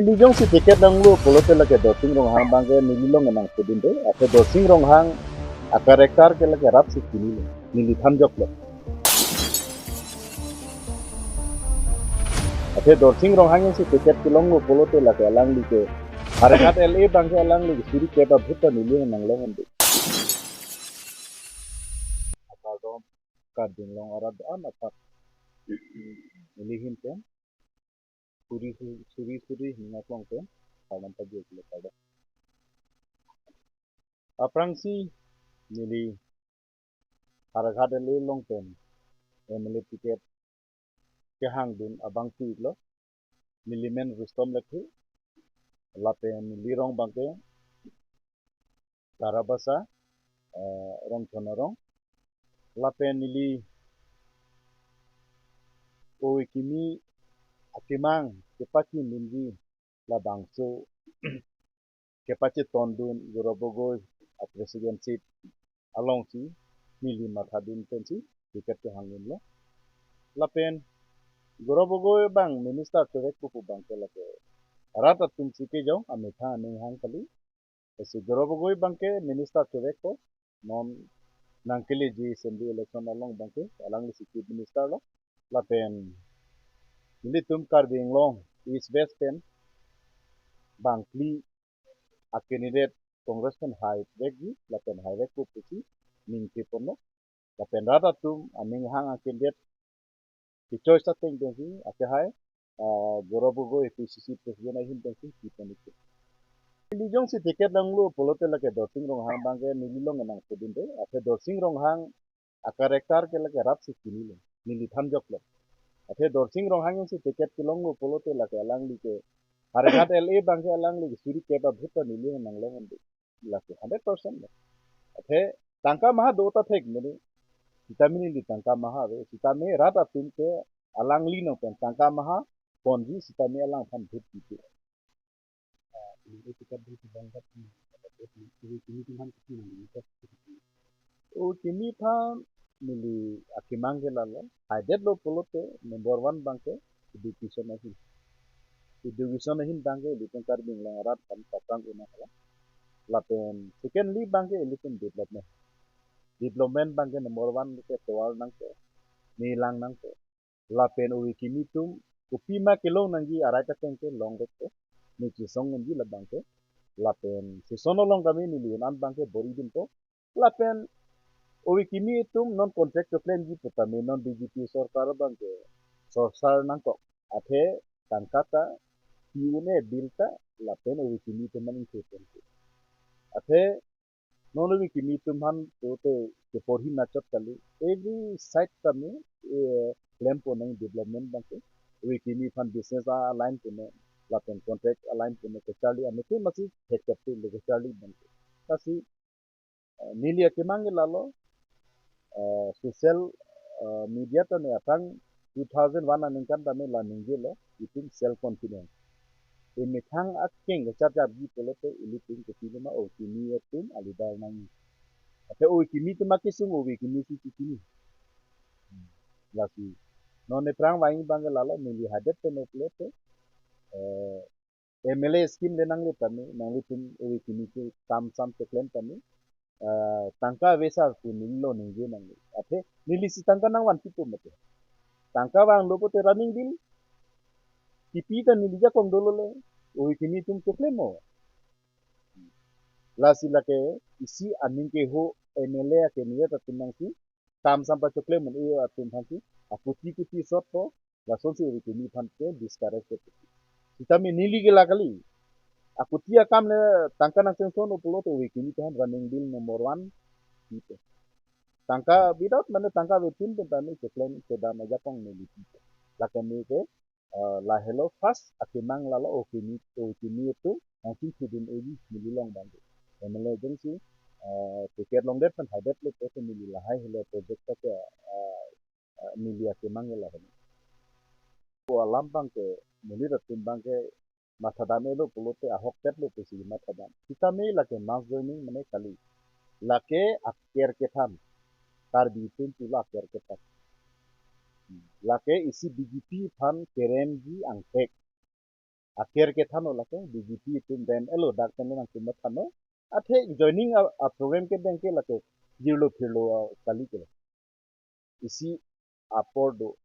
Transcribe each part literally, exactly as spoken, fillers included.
Neli jongsi ticket longlo pulote lake Dorsing Ronghang abangke neli along nangpudunde. Athe Dorsing Ronghang a-character ke lake rat si chinilo. Neli thanjoklo. Athe Dorsing Ronghang jongsi ticket kelonglo pulote lake alangli ke Howraghat L A abangke alangli ke suri kep a-vote ta neli along nanglongonde. Akardom, Karbi Anglong arat do-an aphan neli ahin pen suri su-, suri suri ning aklong pen kardom pajirlo, kardom. Aphrangsi neli Howraghat L A along pen M L A ticket kehangdun abang pu-iklo. Neli men Rustom Lekthe, lapen neli rong abangke Tarabasa, eh, Rongthon arong. Lapen neli ove kimi akemang kepachinidunji labangso kepachitondun Gaurav Gogoi a-presidentship alongsi neli mathadun pensi ticket kehangdunlo. Lapen Gaurav Gogoi abang minister chevekpo pu abangke lake rat atumsi kejong amethang aning hang kali. Lasi Gaurav Gogoi abangke minister chevekpo, non nangkeleji assembly election along abangke alangli si chief minister lo. Lapen nelitum Karbi Anglong East West pen bangphli a-candidate Congress pen haivekji lapen haivekpo pusi ningke ponlo. Lapen rat atum aning hang a-candidate ke-choice ateng pensi akehai, ah, Gaurav Gogoi A P C C president ahin pensi kipon-ikpo. Neli jongsi ticket longlo pulote lake Dorsing Ronghang abangke neli along nangpudunde. Athe Dorsing Ronghang a-character ke lake rat si chinilo. Neli thanjoklo. Athe Dorsing Ronghang jongsi ticket kelonglo pulote lake alangli ke Howraghat L A abangke alangli ke suri kep a-vote ta neli along nanglongonde. Lake hundred percent lo. Athe tangka maha do ta thek mene. Sitame neli tangka maha ave. Sitame rat atum ke alangli along pen tangka maha ponji sitame alangphan vote pipe. Ah, neli ticket dun si bangkat, hmm, vote ni, ove kimi atum aphan kisi nang, neli ticket. Ove kimi aphan neli akemang ke lalo. Haidetlo pulote number one abangke education ahin. Education ahin abangke ilitum Karbi Anglong arat aphan paprang unang hala. Lapen secondly abangke ilitum development. Development abangke number one ke tovar nangpo, nelang nangpo. Lapen ove kimi atum kopima kelong nangji a-right ateng ke longvekpo. Ne chesong nangji labangke. Lapen season along kami neli un-an abangke bor-idunpo. Lapen ove kimi atum non contract choklemji putame non B J P sorkar abangke sorsar nangkok. Athe tangka ta pi-un-e bill ta lapen ove kimi atum aphan ingthepon. Athe non ove kimi atum aphan pulote keporhi nachot kali. Every side tame, eh, klempo nang development abangke. Ove kimi aphan business a-line pune, lapen contract a-line pune kacharli amete masi hekap te le kacharli abangke. Lasi, eh, neli akemang ke lalo, eh, social, eh, media tame aphrang two thousand one aningkan tame la ningjelo, itum self confidence. Emethang akeng kacharjapji pulote ilitum kopiloma ove kimi atum a-leader nang. Athe ove kimi atum akesung ove kimi si chini. Lasi non aphrang vangji abangke lalo neli hadet pen pulote, eh, M L A scheme le nangle tame, nanglitum ove kimi ke kam sam cheklem tame, eh, tangka avesa pu neli along ningje nangne. Athe neli si tangka nangvanpipo mate. Tangka vanglo pulote running bill kipi ta neli ajakong dolo le, ove kimi atum choklem mo. Lasi lake isi aning keho M L A a-candidate atum nangsi kam sam pachoklem un-e atum aphansi akuti kuti sotpo, lasonsi ove kimi aphan ke discourage ke. Sitame neli ke la kali. Akuti akam le tangka nang sanction-o pulote ove kimi aphan running bill number one pipo. Tangka without mane tangka avepin pen tame choklem chodam ajakong neli pipo. Lake neli ke, eh, lahelo first akemang lalo ove kimi, ove kimi atum nangchingthudun-eji neli along abangke. M L A jongsi, eh, ticket longdet pen haidetlo pulote neli lahai helo project ta ke, eh, eh, neli akemang ke lahelo. Ko alam abangke monit atum abangke mathadam-elo pulote ahokpetlo pusi mathadam. Sitame lake mass joining mane kali. Lake aker kethan. Karbi atum pulo aker kethan. Lake isi B J P aphan keremji angthek. aker kethanlo lake, B J P atum pen elo dak pen nangtum mathanlo. Athe joining a, a program kedeng ke lake jirlo phirlo a kali ke. Isi apor do.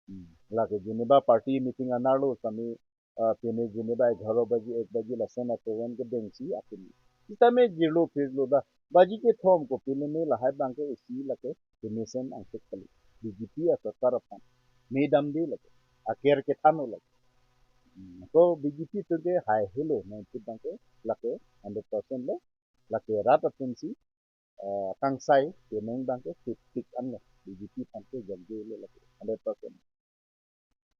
Hmm. Lake jeneba party meeting anerlo sami, ah, pine jeneba egharo baji, ek baji lason a program kedengsi atum. Sitame jirlo phirlo da. Baji kethom kopilo ne lahai abangke isi lake kemesen angthek kali. B J P asorkar aphan me damde lake. Aker kethanlo lake. Hmm. Ko B J P atum ke haihelo nangput abangke lake hundred percent lo. Lake rat atumsi, ah, kangsai kenang abangke tiptik anlo. B J P aphan ke jongje lo lake hundred percent.